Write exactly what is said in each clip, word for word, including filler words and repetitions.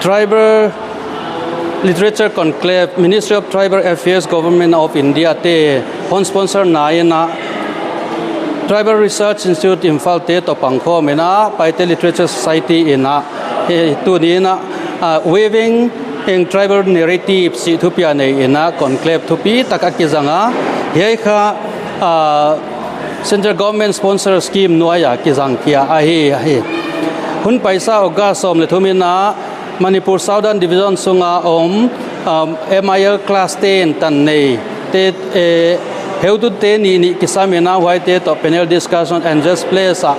Tribal Literature Conclave, Ministry of Tribal Affairs, Government of India te hon sponsor na in a, Tribal Research Institute Imphal te toh pangkhawm in a, Paite Literature Society in a, hi tuni in a, ah, Weaving in Tribal Narrative chih thupiak nei in a, conclave thupitak a kizang a, hiai kha, ah, Central Government sponsor scheme nuai a kizang khia ahi, ahi. Hun paisa August sawm leh thum in a, Manipur Southern Division sunga om, um, M I L class ten tan nei te, eh, heutute nih nih kisam in a, huaite toh panel discussion and just place a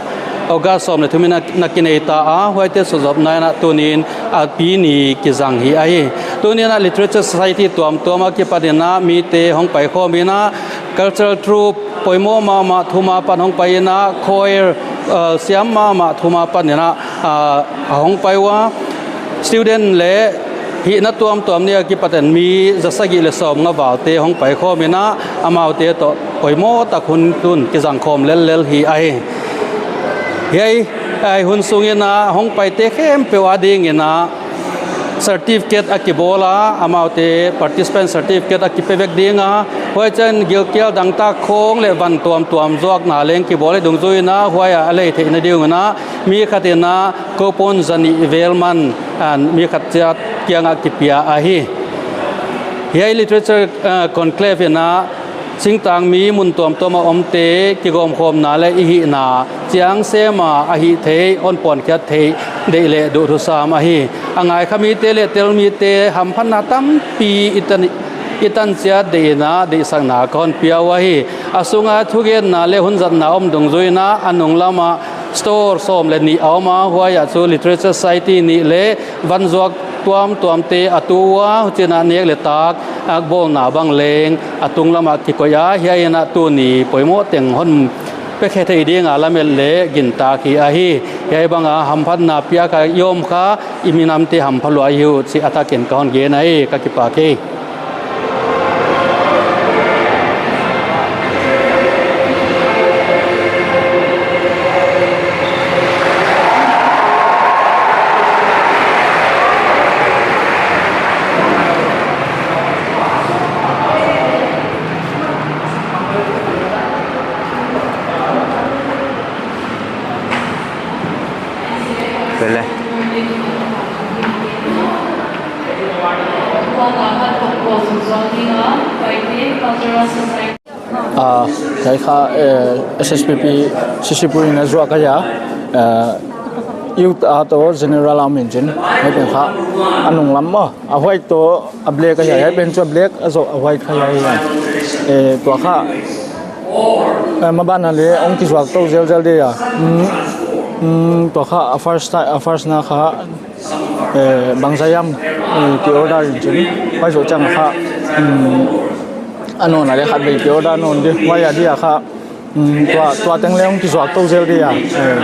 August sawm leh thum in a na kinei ta a, huaite suzopna in a tuni in a pi nih kizang hi ahi. Tuni in a Literature Society tuamtuam a kipat in a mite hong paikhawm in a, cultural troupe poimoh mahmah thum apan hong pai in a, choir, uh, siam mahmah thum apan in a, uh, a hong pai ua. Student leh hihna tuamtuam nih a kipat in mi za sagih leh sawmnga valte hong paikhawm in a, amaute toh poimoh tak hun tun kizangkhawm lellel hi ahi. Hiai, hiai hun sung in a hong paite khempeuh a ding in a, certificate a kibawl a, amaute participant certificate a kipe vek ding a, huai chiang gilkial dangtak khawng leh van tuamtuam zuakna leng kibawl hi dungzui in a, huai a lei theihna ding in a, mi khat in a coupon zanih vel man, an mi khat chiat kiang a kipia ahi. Hiai literature, uh, conclave in a, singtangmi mun tuamtuam a omte kigawmkhawmna leh i hihna chiang sem a, a hih theih, hon pawnkhiat theih deih leh duhthusam ahi. A ngaikha mite leh tel mite hamphatna tampi i tan, i tan chiat deih in a, deihsakna ka hon pia uh ahi. A sunga thugenna leh hunzatna om dungzui in a, a nunglam a store sawm leh nih a om a, huai ah chu Literature Society nih leh van zuak tuamtuamte a tu ua, huchiin a nek leh tak a bawlna bang leng a tunglam ah kikoih a, hiai in a tuni poimoh teng hon pe khe thei ding a lamet leh gintak hi ahi. Hiai bang a hamphatna piak a i om kha, i minamte hampha lua hi uh chih a tak in ka hon gen ahi, ka kipak hi. Pele. Ah, hiai kha, eh, S S P P C C Puri in a zuak ahi a, eh, youth a toh general a om in chin, hiai pen kha a nunglam maw, a white toh a black ahi a, hiai pen chu a black a zoh a white kha ahi a. Eh, tua kha, eh, maban a leh hong kizuak tou zelzel dia. Mm, mm, tua kha a first ti-, a first na kha, eh, bangzah hiam, eh, ki order in chin. Huai zoh chiang kha, mm, a nawn a leh khatvei ki order nawn di. Huai a dia kha, mm, tua, tua teng leh hong kizuak tou zel dia. Eh,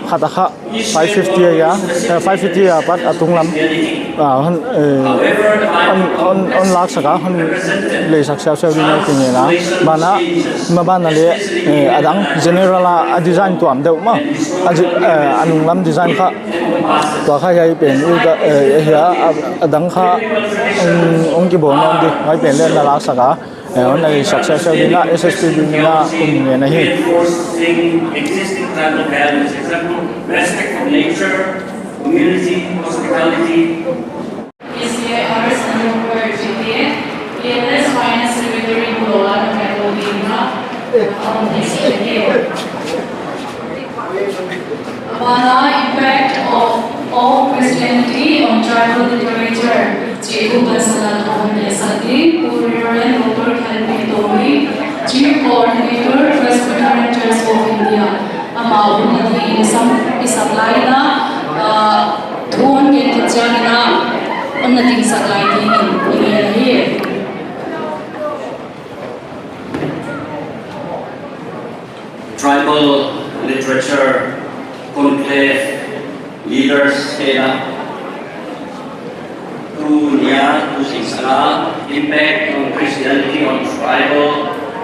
khat a kha five fifty ahi a, eh, five fifty apat a tunglam. Ah, hon, eh, hon, hon, hon laksak a, hon leisak siausiau ding a kingen a. Ban a, maban a leh, eh, a dang general a, a design tuam deuh maw. A ji-, eh, a nunglam design kha. Tua kha hiai pen, i ta, eh, hiai a, a dang kha, um, hong kibawl nawn di, huai pen leh na laksak a. Eh, hon na success ding a, S S P P ding a, um, ngen ahi. Reinforcing existing tribal values, example, respect for nature, community, hospitality. K C I R Sandalpur G T A, K L S Finance Secretary Bulola Nakato Dina, um, S P K. Abana impact of, of Christianity on tribal literature. Chief Pastor Lalthawn Yesati, Pu Reverend Doctor Khalmi Tomi, Chief Coordinator, Presbyterian Church of India. Amau hun na di in sam, i supply na, ah, thu hon gen kit chiang in a, hon na ding supply di in, in, in, in. Tribal Literature Conclave leaders te'n a, tuni a, tu sing sanga, impact of Christianity on tribal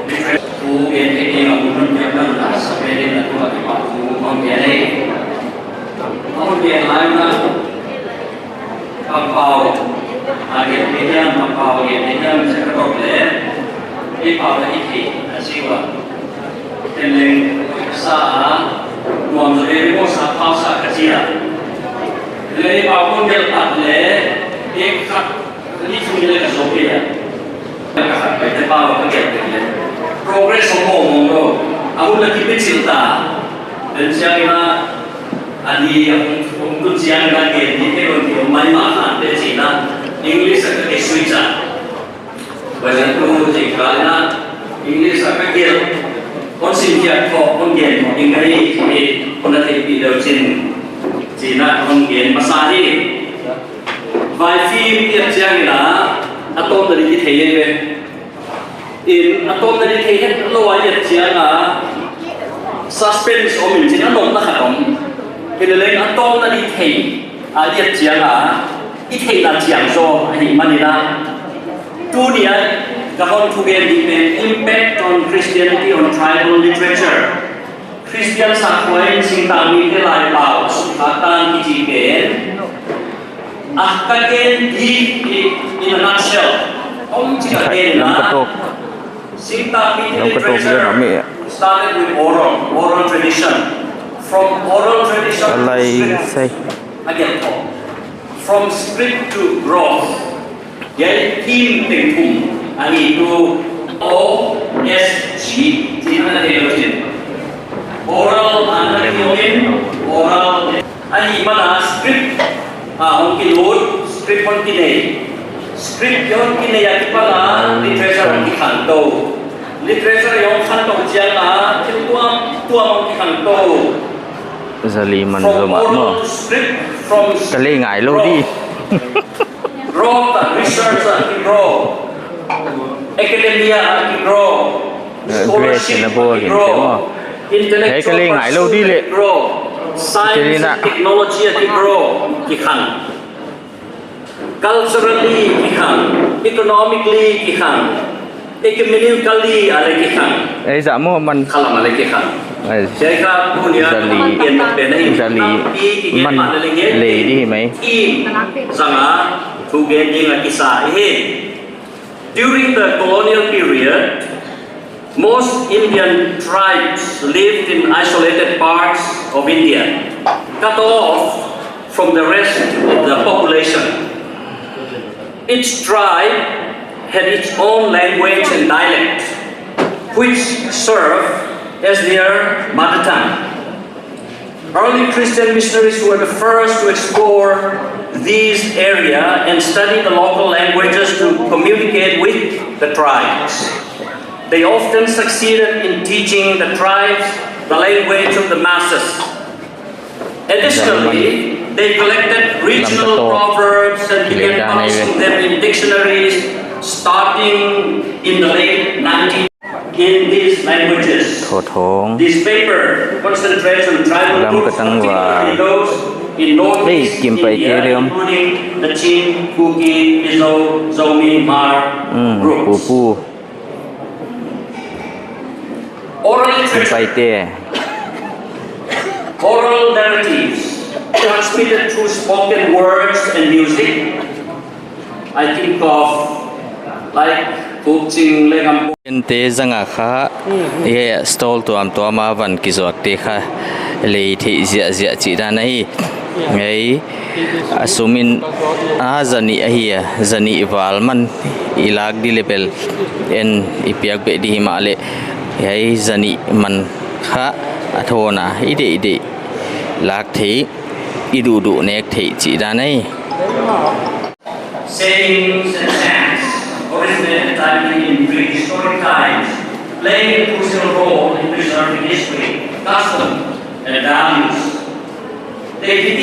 literature. Tu gen te ke ma mun mun ya na na sa pe na tu ma ki pa tu ma gen e. Ma gen lai na. Pau kon gelh tak leh, ek khat, ni thum leh ka zou kei a. Ka khat pai te pau ka gelh tak leh. Progress hong om hong lou. A hun a kipichil ta. Tua chiangin a, a ni a hong, hong tun chiangin a gen ni thei lou ding om maimah kha te chihna. English a ka kisui cha. Tua chiang tu zingkal in a English a ka gelh, kon sim khiak khop, kon gen khop ding ka hi, chih kon na theihpih leu chin, chihna kon gen masa hi. Vaifim i et chiangin a, a tawpna di kithei ei ve. In a tawpna di thei hetlou a i et chiang a, suspense om in chin a nopna khat om. Hileleng a tawpna di thei a i et chiang a, i theihna chiang zaw ahihmanin a. Tuni a ka hon thugen ding pen Impact on Christianity on Tribal Literature. Christian sakhua in singtangmite laipau sukha tan kichi pen. A ka gen di in a nutshell. Om chi ka gen na. Singtangmite literature started with oral, oral tradition. From oral tradition to script. Again, from script to growth. Hiai theme teng thum ahi tu O S G, theme ana thei lou chin. Oral ana thei lou in, oral. Ahihman a script a hong kilut, script hong kinei. Script hong kinei a kipan a literature hong kikhang tou. Literature hong khang tou chiang a thil tuamtuam hong kikhang tou. Zali man zo mat maw. Ka lei ngai lou di. Growth a research a kigrow. Academia a kigrow. Scholarship a kigrow. Intellectual pursuit a kigrow. Science and technology a kigrow. Kikhang. Culturally kikhang. Economically kikhang. Economically a leh kikhang. Ei zah maw man. Khalam a leh kikhang. Zali, zali man lei di mai. Theme zang a thugen ding a kisa hi. During the colonial period, most Indian tribes lived in isolated parts of India, cut off from the rest of the population. Each tribe had its own language and dialect, which served as their mother tongue. Early Christian missionaries were the first to explore these areas and study the local languages to communicate with the tribes. They often succeeded in teaching the tribes the language of the masses. Additionally, they collected regional proverbs and began publishing them in dictionaries starting in the late nineteenth. In these languages, this paper concentrates on tribal groups, particularly those in northeast India, including the Chin, Kuki, Mizo, Zomi, Hmar groups. Oral literature, oral narratives transmitted through spoken words and music. I think of, like, Kukching leh Gampung. Ente zang a kha, hiai stall tuamtuam a van kizuakte kha lei theih ziahziah chih dan ahi. Hiai a sum in a zanih ahi a, zanih val man i lak di leh bel en i piak beh di himahleh, hiai zanih man kha a thawn a i deihdeih lak theih, i duhduh nek theih chih dan ahi. Sayings and chants originated likely in prehistoric times, playing a crucial role in preserving history, custom, and values. They